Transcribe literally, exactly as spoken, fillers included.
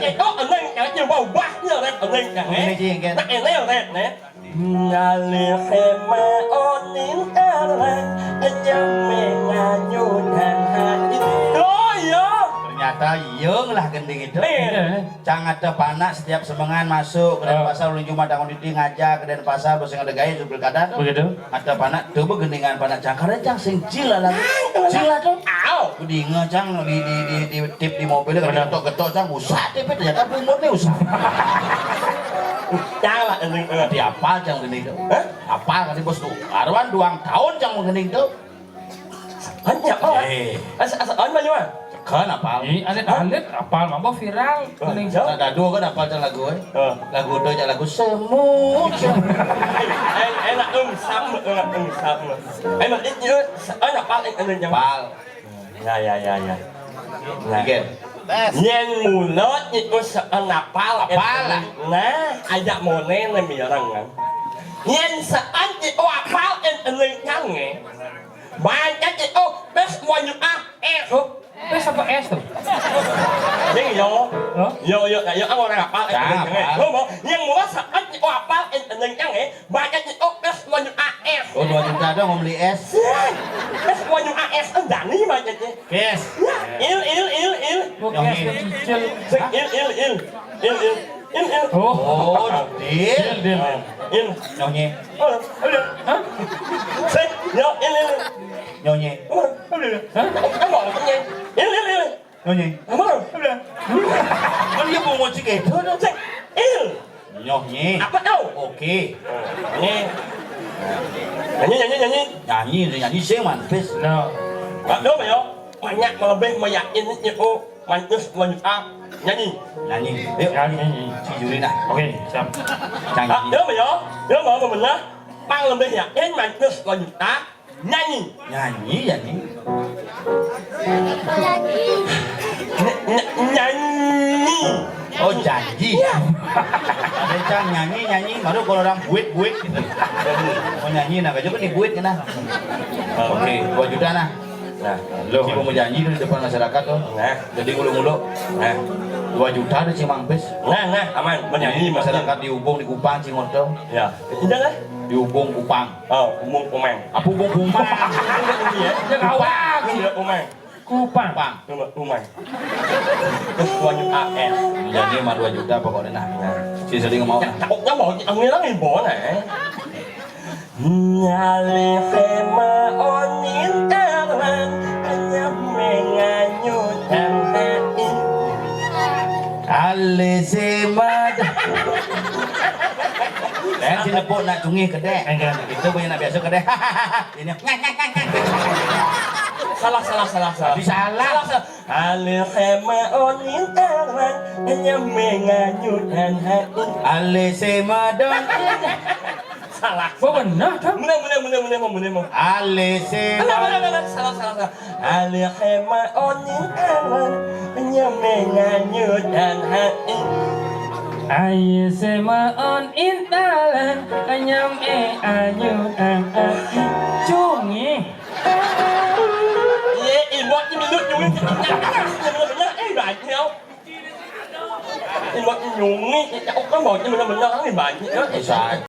Éh, kok éling, éling, nyumbang ubah, ya, Rét, éling, ya, Ngéné, Ci, nggih. Nak éling, Rét, né. Ngalih hema oning arang, nyamé nganyudan hati. Oh, iya. Ternyata iya ngelah gending itu. Iya. Cang ada panak setiap semengan masuk ke Denpasar, ulun cuma takon titi ngajak ke Denpasar, terus yang ada gaya supir kadar. Begitu. Ada panak, coba gendingan panak cang, karena cang sing cila lagi. Cila tuh. Au. Udah ingat cang di, di, di, di tip di mobil, kan getok-getok cang, usah tip, ternyata bungut nih usah. Cang lah, gending. Di apa cang gending tuh? Hah? Apa kan bos tuh? Karuan duang tahun cang gending tuh. Kan ya, apa? Eh. Asa, asa, apa, Bang? Kan apa? Ih, alit-alit, apal mah, viral. Wah, gending. Jauh. Ada dua kan apal cang lagu, eh? Heeh. Lagu tuh, cang lagu semut. Enak, enak, em, sam, enak, em, sam. Eh, Mas, ini, eh, sa-, eh, nak pal, eh, anu, yang pal. Ya, ya, ya, ya. Nah. Oke. Yén mulut itu seen apal, apal. Nah, ajak moné né mireng kan. Yén seen itu apal, eh, anu, yang, eh. Banyak itu, bes, mau nyuk, ah, eh, tuh. Terus apa es tuh? Ning yo. Hah? Yo, yo, yo, ang orang apal, eh, jangan, eh, apal. Lo mau, yang mula saat itu apal, eh, neng yang, eh, banyak itu, es, wanyu A S. Oh, dua juta dong mau beli es. Sian. Es, wanyu A S, eh, dani banyak, eh. Kes. Ya, il, il, il, il. Kok es kecil? Sing, il, il, il. Il, il. Il, il. Oh. Oh, deal. Deal, deal. Ah, il. Nyonya. Oh, udah. Hah? Sing, yo, il, il. Nyonya. Oh, udah. Hah? Apa maksudnya? Il, il, il. Nyonya. Apa? Udah. Kan dia mau ngocik itu, tuh. Sing, il. Nyonya. Apa tau? Oke. Nyanyi. Nyanyi, nyanyi, nyanyi. Nyanyi, nyanyi sih, mantis. No. Pak, dong, yo. Banyak lebih meyakin itu. Mantis wanita nyanyi. Nyanyi. Yuk. Nyanyi. Si Jurina. Oke, siap. Nyanyi. Ah, dia apa ya? Dia mau apa benar? Pang lebih yakin mantis wanita nyanyi. Nyanyi, nyanyi. Ny-, ny-, nyanyi. Oh, janji. Iya. Kencang nyanyi, nyanyi. Baru kalau orang buit, buit gitu. Mau nyanyi, nah, juga nih buit, nah. Oke, dua juta, nah. Nah, lo. Si mau janji di depan masyarakat tuh. Nah. Jadi ngulu-ngulu. Nah. Dua juta ada Cimangpis. Nah, nah, aman. Menyanyi, jadi masyarakat dihubung di Kupang, Cingorto. Ya. Udah lah. Dihubung Kupang. Oh, hubung Kupang. Apa hubung Kupang? Iya. Ya, Kupang. Iya, Kupang. Kupang. Kupang. Kupang. Terus dua juta, eh. Jadi mah dua juta pokoknya, nah. Nah. Si sedih mau. Ya, takutnya mau kita ngilang ibu, nah, eh. Nyalih sema onin aran, hanya menganyut dan hati. Alih sema. Dan si nepuk nak cungih kedek. Enggak. Itu punya nak biasa kedek. Ini. Salah, salah, salah, salah. Tapi salah. Salah, salah. Alih sema onin aran, hanya menganyut dan hati. Alih sema don. Salah. Bener, kan? Bener, bener, bener, bener, bener, bener. Alih sema. Bener, bener, bener. Salah, salah, salah. Alih sema onin aran, hanya menganyut dan hati. Alih sema onin aran, hanya menganyut dan hati. Cungih. Iya, ibu ini dulu nyungit. Bener-bener, eh, banyak. Ibu nyungit, ya, oh, kan baunya bener-bener, kan banyak. Bisa.